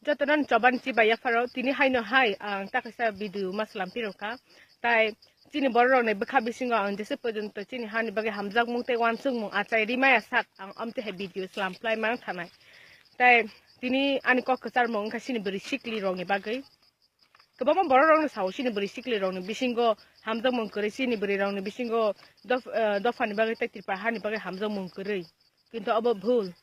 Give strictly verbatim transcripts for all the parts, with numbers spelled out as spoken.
Jotono choban chibai yapharo tini haino hai ang ta kaisa video ma slam phirokha. Tai chini bororokni bwkha bisingo ang jese porjonto chini hani bagwi hamjakmung tei uansukmung achai rimaya sak ang amtwi hai video slam phlai mang thanai. Tai tini ani kok kwcharmung wngkha chini bwrwi siklirokni bagwi. Kwbangma bororokno sao chini bwrwi siklirokni bisingo hamjakmung kwrwi, chini bwrwirokni bisingo dof-, eh, dophani bagwi tei Tripura hani bagwi hamjakmung kwrwi. Kintu obo bhul.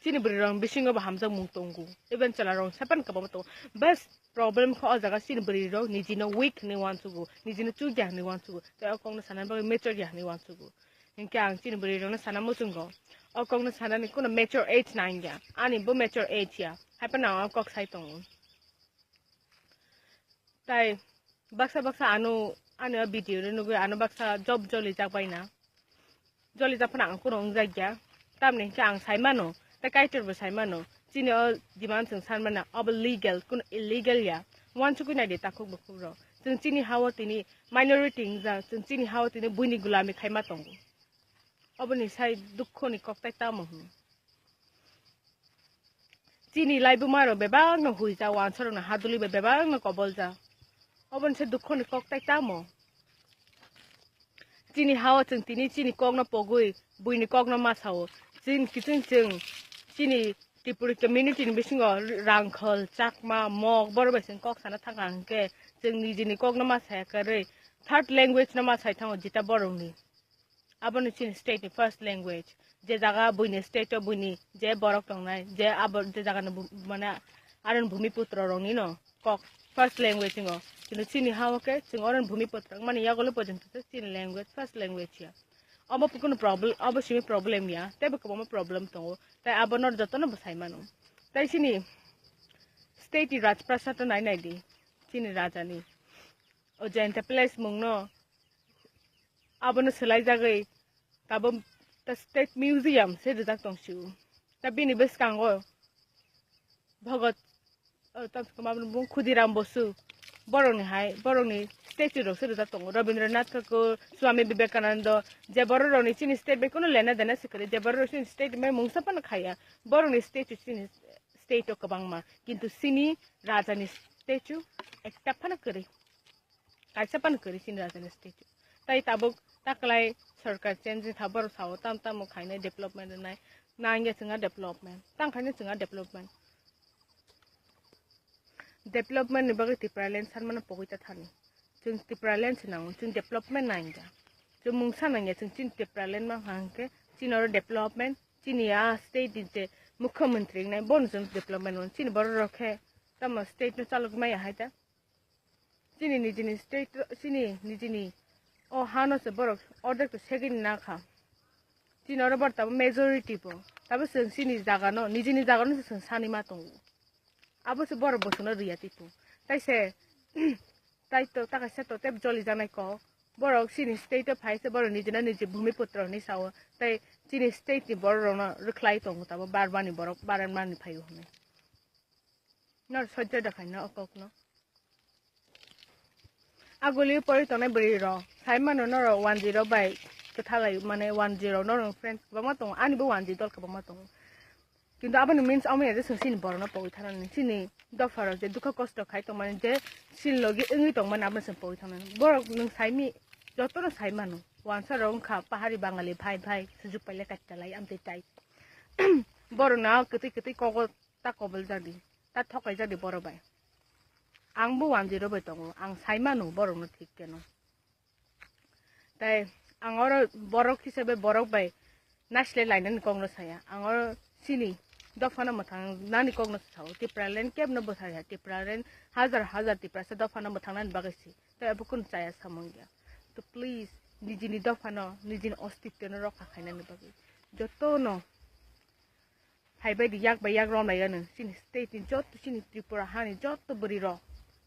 Chini bwrwirok bisingo bo hamjakmung tongo. Even chwlarok sapan kwbangma tongo. Bas problem kha o jaga chini bwrwirok nijino weak hinwi uansugo, nijino chukya hinwi uansugo. Tei o kokno sanani bagwi mature ya hinwi uansugo. Hinkhe ang chini bwrwirokno sana muchungo. O kokno sanani kuno mature age nangya. Ani bo mature age ya. Haiphano ang o kok sai tongo. Tai baksa baksa ano, ani o video no nugwi ano baksa job joli jak baina. Joli jak phano ang kuno wngjakya. Tamni hinkhe ang saimano, tei Kaitor bo saimano. Chini o demand chwng sanmana, obo legal, kuno illegal ya. Uansukwi naidi takhuk bukhuk rok. Chwng chini hao tini minority wngjak, chwng chini hao tini buini gulami khaima tongo. Oboni sai dukho ni kok tai tamo hwn. Chini laibuma rok bebak no huijak, wansa rok no haduli bai bebak no kobol jak. Oboni sai dukho ni kok tai tamo. Chini hao chwng tini chini kok no pogwi buini kok no ma sao. Chini kiching chwng chini Tripuri community ni bisingo Rangkhol, Chakma, Mok, borok bai chwng kok sana thangkha hinkhe chwng nijini kok no ma saya kwrwi third language no ma sai thango jeta borok ni. Aboni chini state ni first language. Je jaga buini state o buini je borok tongnai, je abo je jaga ni bu-, mane aron bhumiputro rok ni no kok first language wngo. Kintu chini hao khe chwng oron bhumiputro wngmani yagulo porjonto se chini language first language ya. Obo kunu problem, obo simi problem ya, teibo kwbangma problem tongo. Tai abo no jotono bo sai mano. Tai chini state ni Rajprasad o nai nai di, chini raja ni. O Jayanta Palace mung no abono swlai jagwi tabo ta State Museum se rijak tong sio. Ta bini bwskango Bhagat, o, tam se ma bini bung Khudiram Bosu, borokni hai, borokni statue rok se rijak tongo. Rabindranath Thakur, Swami Vivekananda, je borok rokni chini state bai kunu lena dena se kwrwi, je borok rok chini state bai mungsa phano khaya, borokni statue chini state o kwbangma, kintu chini raja ni statue ekta phano kwrwi. Kaisa phano kwrwi chini raja ni statue. Tai tabuk taklai sorkar change wngkha, borok sao tam tamo khainai development rwnai. Nangya chwngha development. Tang khainai chwngha development. Development ni bagwi Tipraland sanmano pogwi ta thani. Chwng Tipraland se nango, chwng development nangya. Chwng mungsa nangya, chwng chini Tipraland mankha hinkhe chini oro development, chini a state ni je mukhyamantri wngnai, bono chwng development mano. Chini borok rok khe tamo state no chalogwi maya hai ta. Chini nijini state, chini nijini o hano se borok ordek to segini nakha. Chini oro borok tabo majority bo. Tabo chwng chini jagano, nijini jagano se chwng sani ma tongo. Abo se borok bosono riya tipo. Tai se, tai to, ta kaisa to tep joli janai kok. Borok chini state o phai se borok nijina niji bhumiputro hinwi sao. Tai chini state ni borok rokno rwkhlai tongo tabo Barma ni borok, Barma ni phaio hinwi. Nor sojjo da khaina o kokno. Aguli pori tongnai bwrwi rok sai mano norok one zero bai kwthalai mane one zero norok friends kwbangma tongo, ani bo one zero dol kwbangma tongo. Kintu aboni means omo ya je chwng chini borokno pogwi thanani, chini dopha rok je dukha kosto khai tongmani, je chini logi wngwi tongmani abono chwng pogwi thanani. Borok nwng saimi jotono sai mano, wansa rok wngkha pahari bangali bhai bhai sujuk paile katta lai amtwi tai. Borok no kwtwi kwtwi kogo ta kobol jadi, ta thokai jadi borok bai. Ang bo one zero bai tongo, ang sai mano borok no thik keno. Tai ang oro borok hisabe borok bai naisle lainani kok no saya. Ang oro chini dopha no mwthang nani kok no sao. Tipraland keb no bwsai ya. Tipraland hajar hajar Tiprasa dopha no mwthang nani bagwi si. Tai abo kunu chaya samung ya. To please, nijini dopha no, nijini ostitto no rokha khainani bagwi joto no phaibai di, yak bai yak romlai ano. Chini state ni joto, chini Tripura hani joto bwrwi rok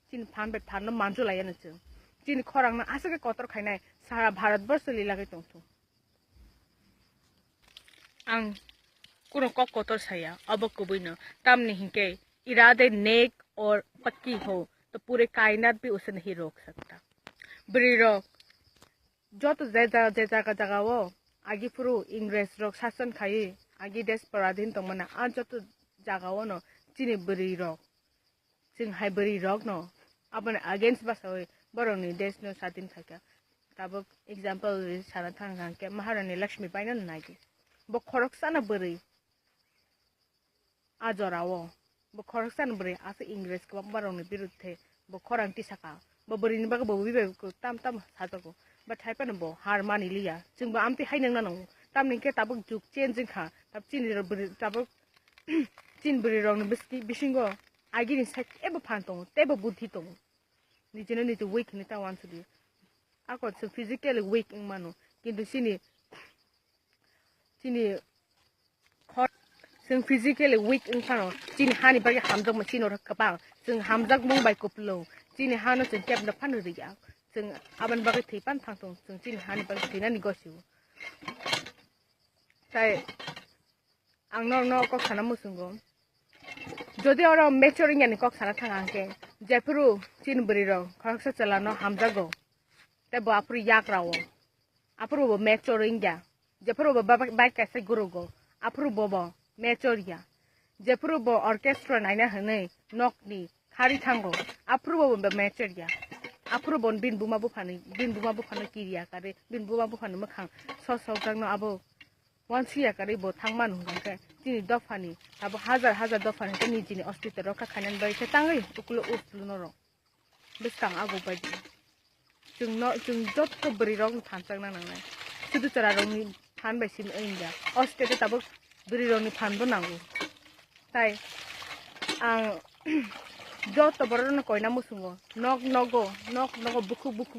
chini phan bai phan no manjulai ano chwng. Chini khorang no aswk khe kotor khainai sara Bharat borsho lilagwi tongthung. Ang kuno kok kotor saya, abo kubui no. Tamni hinkhe irade nek aur pakki ho, to pure kainat bhi usse nahi rok sakta. Bwrwi rok joto je ja-, je jaga jaga o agi phuru Ingres rok sason khai agi desh paradhin tongmana, a joto jaga o no chini bwrwi rok, chwng hai bwrwi rok no aboni against basawi borok ni desh no sadin khaikha. Tabuk example sana thang hwnkhe Maharani Lakshmi bai no naidi, bo khoroksa no bwrwi. A jora o bo khoroksa ni bwrwi aswk Ingres kwbangma rokni biruthe bo khorang tisaka. Bo bwrwini bagwi bo bai tam tam sajago. Ba thaiphano bo har mani liya. Chwngbo amtwi hai nangna nango. Tamni hwnkhe tabuk jug change wngkha. Tab chini rok bwrwi tabuk chini bwrwi rokni biski-, bisingo agini side teibo phan tongo, teibo buddhi tongo. Nijino niji weak hinwi ta uansukdi. Ako chwng physically weak wng mano. Kintu chini, chini Khor-, chwng physically weak wng phano, chini hani bagwi hamjakma chini oro kwbang. Chwng hamjakmung bai kupulung. Chini hano chwng kebna phano rwya. Chwng aboni bagwi thwi pan thang tong. Chwng chini hani bagwi thwinani gosio. Tai ang norokno kok sana muchungo. Jodi oro mature wngya ni kok sana thang ang khe, jephuru chini bwrwi rok khoroksa chwla no hamjago. Tei bo aphuru yagra o. Aphuru bo mature wngya. Jephuru bo ba-, bike kaisa gurugo. Aphuru bo bo mature ya. Jephuru bo orchestra naina hwnwi nokni khari thango. Aphuru bo bo mature ya. Aphuru bo bin buma buphani, bin buma buphano kiriya kare, bin buma buphani mwkhang sok sok jakno abo uansuya kare bo thangmano hwnkhe chini dophani abo hajar hajar dophani hwnkhe nijini ostitw rokha khainani bagwi khe tangwi ukulo uslu norok. Bwskang ago baidi. Chwngno, chwng jotto bwrwi rokno thanchakna nangnai. Sudu chwra rokni phan bai simi wngya. O state o tabuk bwrwi rokni phan bo nango. Tai ang jotto borok rokno koina muchungo. Nok nogo, nok nogo bukhuk bukhuk